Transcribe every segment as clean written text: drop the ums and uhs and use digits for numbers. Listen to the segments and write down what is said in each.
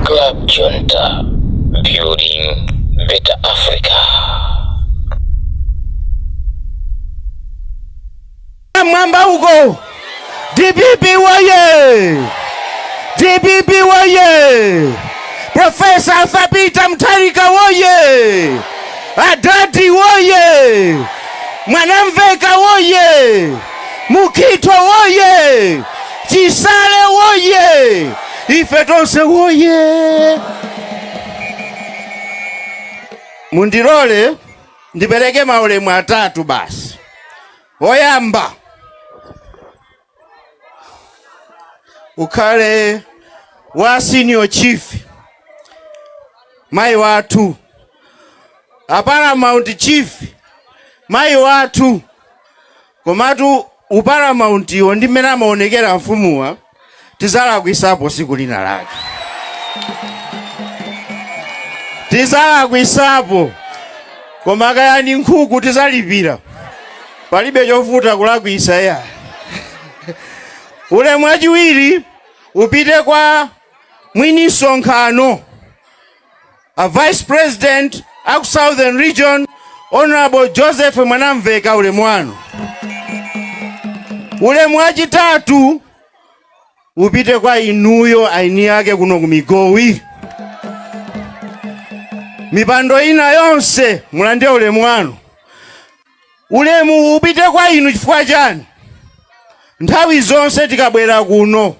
Club Junta, building better Africa. Mwamba uko! DPP woye! DPP woye! Professor Arthur Peter Mutharika woye! Adadi woye! Mwanamveka woye! Mukhito woye! Chisale woye! Ife tonse woye! Mundilole ndipereke maulemu atatu basi. Woyamba ukhale wa senior chief, mayi wathu, a paramount chief, mayi wathu. Komatu uparamount iwo ndi mmene amaonekera mfumuwa, tizalakwisapo siku lina lake, tizalakwisapo, koma kaya ni nkhuku tizalipira, palibe chovuta kulakwisa ya. Ulemu wachiwiri upite kwa mwini msonkhano, a vice president aku Southern Region, Honorable Joseph Mwanamveka, ulemu wanu. Ulemu wachitatu upite kwa inuyo aini ake kuno ku Migowi. Mipando ina yonse mulandire ulemu wanu. Ulemu upite kwa inu chifukwa chani? Nthawi zonse tikabwera kuno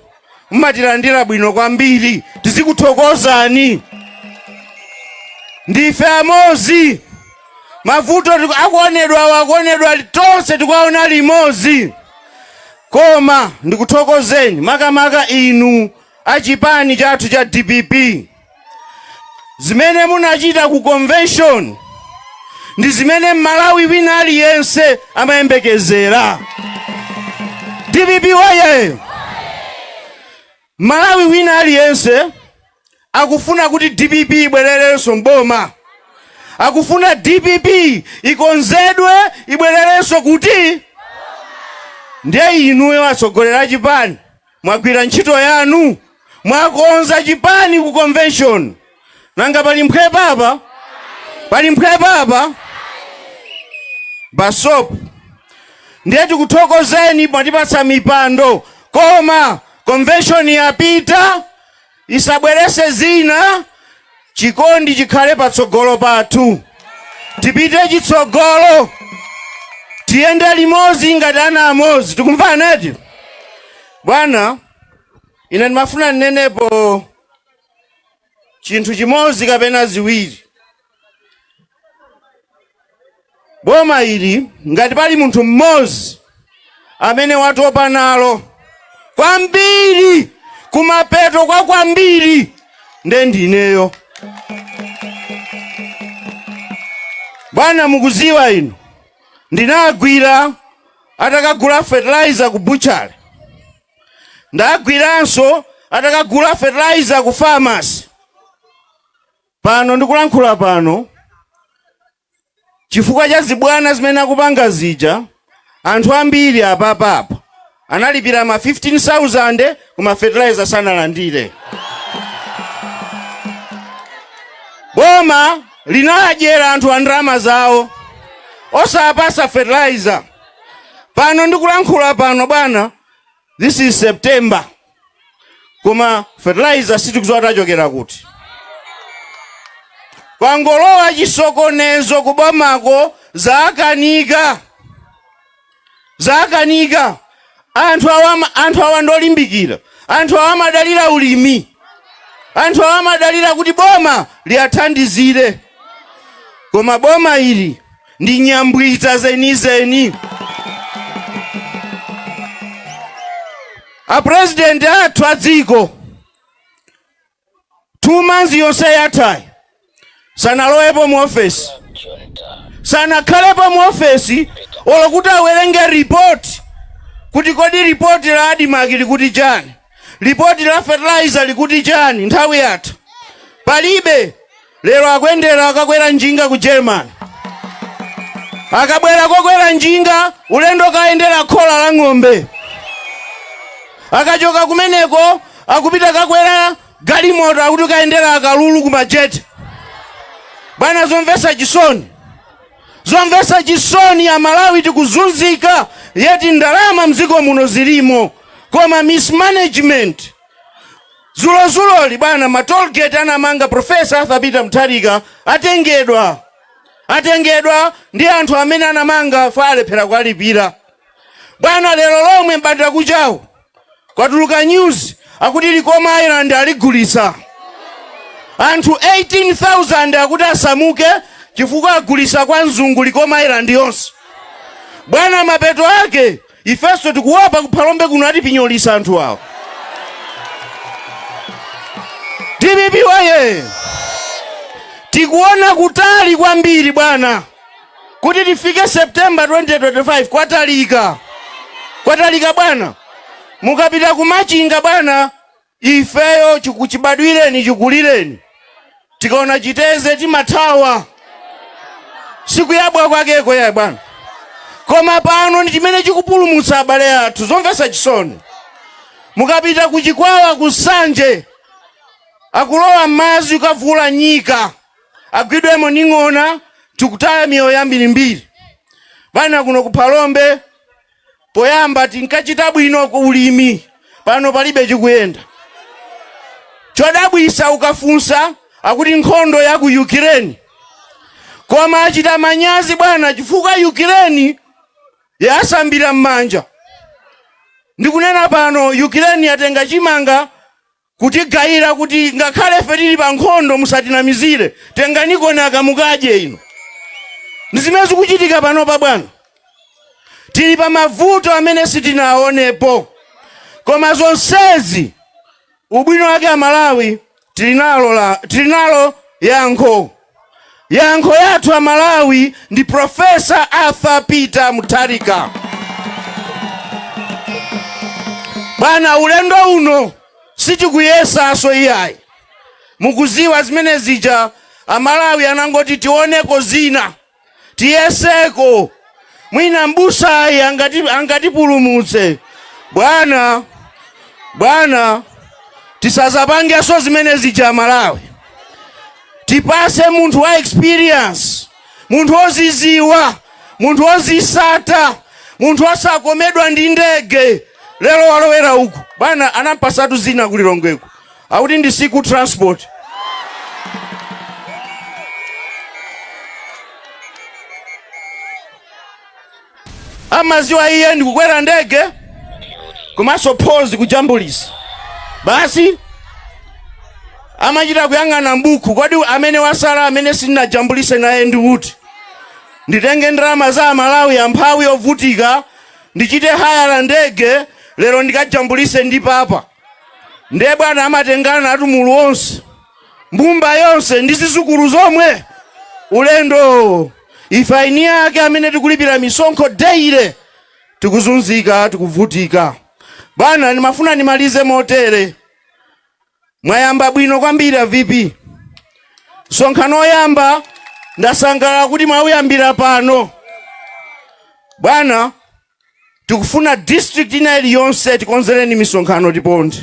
mmatilandira bwino kwambiri, tizikuthokozani. Ndife amozi, mavuto akuonedwa akuonedwa tonse tikuwaona limodzi. Koma ndikuthokozeni makamaka inu achipani chathu cha DPP, zimene munachita ku convention ndi zimene Mmalawi wina aliyense amayembekezera. DPP woye! Malawi wina aliyense akufuna kuti DPP ibwererenso mboma, akufuna DPP ikonzedwe ibwererenso kuti. Ndiye inuyo atsogoleri a chipani mwagwira ntchito yanu, mwakonza chipani ku convention. Nanga pali mphwepa apa? Pali mphwepa apa? Basop. Ndiye tikuthokozeni, mwatipatsa mipando, koma convention yapita, isabwerese zina. Chikondi chikhale patsogolo pathu, tipite chitsogolo, tiyende limodzi ngati ana amodzi. Tikumvana eti bwana? Ine ndimafuna ndinenepo chinthu chimodzi kapena ziwiri. Boma ili, ngati pali munthu mmodzi amene watopa nalo kwambiri, kumapeto kwa kwambiri, nde ndineyo bwana. Mukuziwa inu, ndinagwira atakagula fertilizer ku butchery, ndagwiranso atakagula fertilizer ku pharmacy. Pano ndikulankhula pano, chifukwa cha zibwana zimene akupanga zija, anthu ambiri apapapa analipira ma 15,000 koma fertilizer sanalandire. Boma linadyera anthu a ndalama zawo osapasa fertilizer. Pano ndikulankhula pano bwana, this is September, koma fertilizer sitikudziwa tachokera kuti. Kwangolowa chisokonezo kubomako, zakanika, zakanika. Anthu awa ndolimbikira, anthu awa amadalira ulimi, anthu awa amadalira kuti boma liyathandizire, koma boma ili ndi nyambwita zenizeni. Apurezidenti athu a dziko, 2 months yonse yathayi sanalowepo mu ofesi, sanakhalepo mu ofesi olo kuti awerenge ripoti, kuti kodi ripoti la ADMARC likuti chani, ripoti la fertilizer likuti chani. Nthawi yatha, palibe. Lero akuyendera akakwera njinga ku German, akabwera kokwera njinga, ulendo kayendera khola la ng'ombe, akachoka kumeneko akupita kakwera Galimoto akuti kayendera akalulu kumajeti. Bwana, zomvetsa chisoni, zomvetsa chisoni. Amalawi tikuzunzika, yet ndalama mdziko muno zilimo, koma mismanagement. Zulozuloli bwana, ma tollgate anamanga Professor Arthur Peter Mutharika atengedwa, atengedwa ndi anthu amene anamanga fa alephera kualipira. Bwana, lero lomwe mbandira kuchawo kwatuluka news akuti Likoma Island aligulisa. Anthu 18,000 akuti asamuke chifukwa agulisa kwa mzungu Likoma Island yonse. Bwana, mapeto ake ifenso tikuopa kuphalombe kuno atipinyolisa anthu awo. DPP waye! Tikuona kutali kwambiri bwana, kuti tifike September 2025 kwatalika, kwatalika bwana. Mukapita kumachinga bwana, ifeyo chikuchibadwireni chikulireni, tikaona chiteze timathawa, sikuyabwa kwakeko ya bwana. Koma pano ndi chimene chikupulumutsa abale athu. Zomvetsa chisoni, mukapita kuchikwawa, kusanje, akulowa m'madzi kukavula nyika, agwidwemo ndi ng'ona, tikutaya miyoyo yambirimbiri. Bwana, kuno kuphalombe poyamba tinkachita bwino ku ulimi, pano palibe chikuyenda. Chodabwisa, ukafunsa akuti nkhondo ya ku Ukraine. Koma achita manyazi bwana, chifukwa Ukraine yasambira m'manja. Ndikunena pano Ukraine yatenga chimanga kutigayira kuti ngakhale ife tili pa nkhondo, musatinamizire, tenganikoni akamukadye ino. Ndi zimene zikuchitika panopa bwana. Tili pa mavuto amene sitinaonepo, koma zonsezi ubwino wake Amalawi tili nalo yankho. Yankho yathu Amalawi ndi Professor Arthur Peter Mutharika. Bwana, ulendo uno sitikuyesaso iyayi. Mukuziwa zimene zija, Amalawi anangoti tioneko zina, tiyeseko mwina mbusayi angatipulumutse. Bwana, bwana, tisazapangenso zimene zija. Amalawi, tipase munthu wa experience, munthu woziziwa, munthu wozisata, munthu osakomedwa ndi ndege. Lero walowera uku bwana, anampasatu zina kulilongweko akuti ndi siku transport. Amaziwa iye ndikukwera ndege komanso phozi kujambulisa basi. Amachita kuyang'ana mbuku, kodi amene wasala amene sindinajambulise naye ndi kuti nditenge ndalama za Amalawi amphawi ovutika, ndichite hire la ndege, lero ndikajambulise ndi papa. Ndiye bwana, amatengana atumulu onse, mbumba yonse ndi zizukulu zomwe ulendo. Ife aini ake amene tikulipira misonkho daily tikuzunzika, tikuvutika. Bwana, ndimafuna ndimalize motere. Mwayamba bwino kwambiri a VP. Msonkhano oyamba ndasangalala kuti mwauyambira pano. Bwana, tikufuna district ina iliyonse tikonzereni misonkhano, tiponde,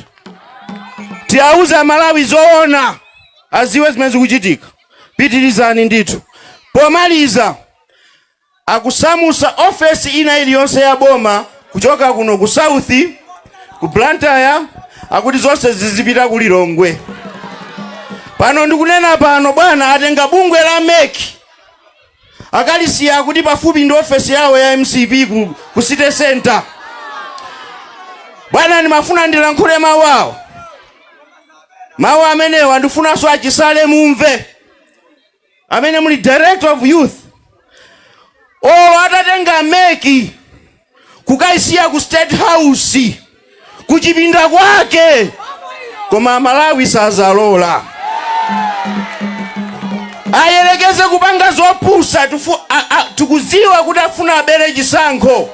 tiyauze Amalawi zoona, aziwe zimene zikuchitika. Pitirizani ndithu. Pomaliza, akusamusa ofesi ina iliyonse ya boma kuchoka kuno ku South, ku Blantyre, akuti zonse zizipita ku Lilongwe. Pano ndikunena pano bwana, atenga bungwe la MEC akalisiya akuti pafupi ndi ofesi yawo ya MCP ku city center. Bwana, ndimafuna ndilankhule mawu awo, mawu amenewa ndifunanso achisale mumve, amene muli director of youth. Olo atatenga MEC kukayisiya ku State House kuchipinda kwake, koma Amalawi sazalola. Ayelekeze kupanga zopusa. Tikuziwa kuti afuna abere chisankho.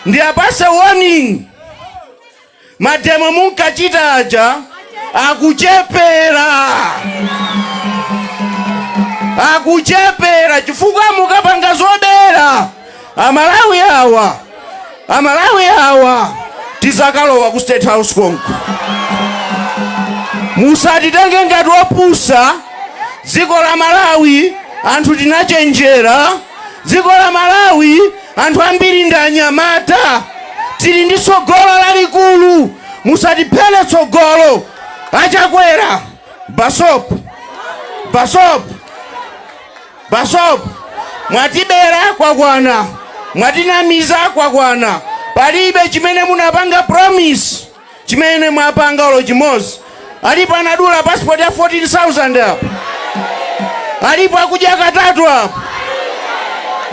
Ndi apase warning, mademo munkachita aja akuchepera, akuchepera, chifukwa mukapanga zobera, Amalawi awa, Amalawi awa tizakalowa ku State House konko. Musatitenge ngati opusa. Dziko la Malawi anthu tinachenjera. Dziko la Malawi anthu ambiri ndi anyamata, tili ndi tsogolo lalikulu. Musatiphere tsogolo. Achakwera, basop basop basop, mwatibera kwakwana, mwatinamiza kwakwana. Palibe chimene munapanga promise chimene mwapanga olo chimodzi. Alipo anadula passport ya 14,000 apo, alipo akudya katatu apo,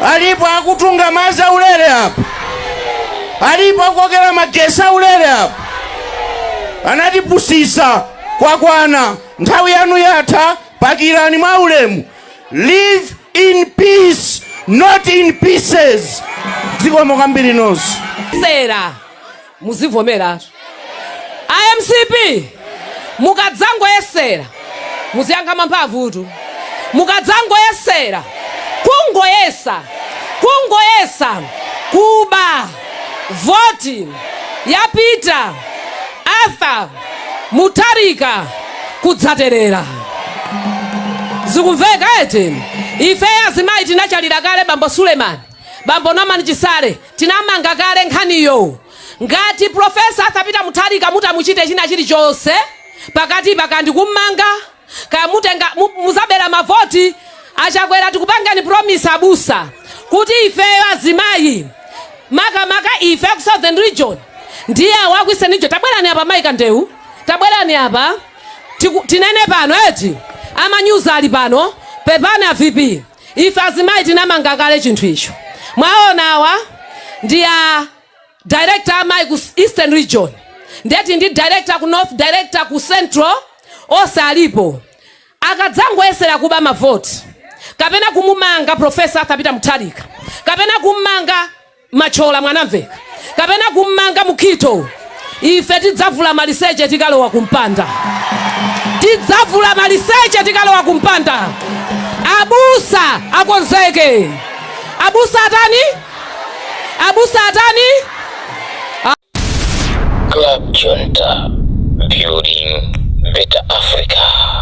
alipo akutunga madzi aulere apo, alipo akukokera magesi aulere apo. Anatipusisa kwakwana. Nthawi yanu yatha, pakirani mwa ulemu. Live in peace, not in pieces. Zikomo kwambiri nonse. Sera muzivomeratu. IMCP, mukadzangoyesera, muziyankha mamphamvutu. Mukadzangoyesera, kungoyesa, kungoyesa kuba voti yapita Arthur Mutharika, kudzaterera. Zikumveka eti? Ife azimayi tinachalira kale bambo Suleiman, bambo Norman Chisale, tinamanga kale nkhaniyo. Ngati Professor Arthur Peter Mutharika mutamuchite china chilichonse pakati pakandi kummanga kaya mutenga muzabera mavoti Achakwera, tikupangani promise abusa kuti ifeyo azimayi, makamaka ife aku Southern Region, ndiye awo aku Eastern Region, tabwerani apa. Mayi Kandeu, tabwerani apa. Tinene pano eti, amanyuza ali pano. Pepani a VP, ife azimayi tinamanga kale chinthu icho. Mwaona, awa ndi a director amayi ku Eastern Region, ndeti ndi director ku North, director ku Central, onse alipo. Akadzangoyesera kuba mavoti kapena kumumanga Professor Arthur Peter Mutharika kapena kummanga Machola Mwanamveka kapena kummanga Mukhito, ife tidzavula maliseche tikalowa kumpanda. Tidzavula maliseche tikalowa kumpanda. Abusa akonzeke. Abusa atani? Abusa atani? Club Junta, building better Africa.